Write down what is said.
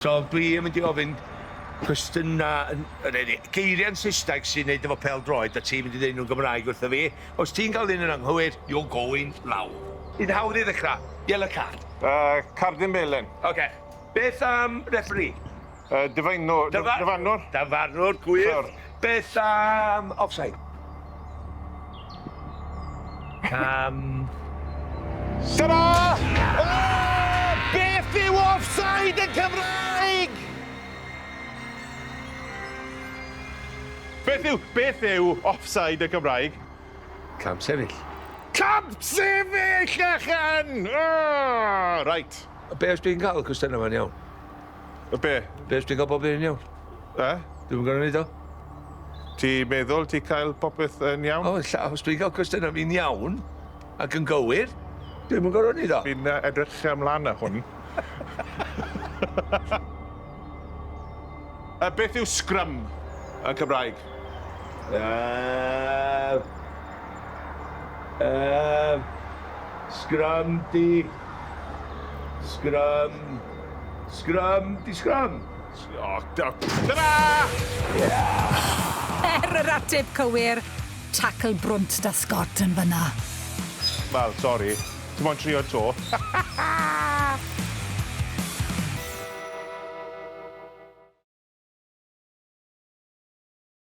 So dwi yn mynd i ofyn cwestiynau yn, yn neu, geiriau yn Saesneg sy'n neud efo pêl droed a ti'n mynd i ddeud nhw'n Gymraeg wrtho fi. Os ti'n cael un yn anghywir, you're going lawr. Un hawdd i ddechrau, yellow card. Uh, cardyn melen. Oce. Beth am referee? Uh, dyfainwr. Dyfa dyfarnwr. Dyfarnwr, gwych. Sure. Beth am offside? Cam... Ta-da! Oh, beth yw offside yn Cymraeg? Beth yw, beth yw offside yn Cymraeg? Cam sefyll. Cam sefyll, achan! Oh, right. Be os dwi'n cael y cwestiynau yma'n iawn? Y be? Be os dwi'n cael bob un yn iawn? E? Dwi'm yn gorfod neud o. Ti meddwl ti cael popeth yn iawn? O, ella, os dwi'n cael cwestiynau fi'n iawn ac yn gywir, dwi'm yn gorfod neud o. Fi'n edrych ymlaen ar hwn. Uh, beth yw scrum yn Cymraeg? Uh, uh, scrum di... Scrum... Scrum di scrum. O, ta-da! Er yr ateb cywir, tackle brwnt 'da Scott yn fan'na. Wel, sori. Ti moyn trio 'to?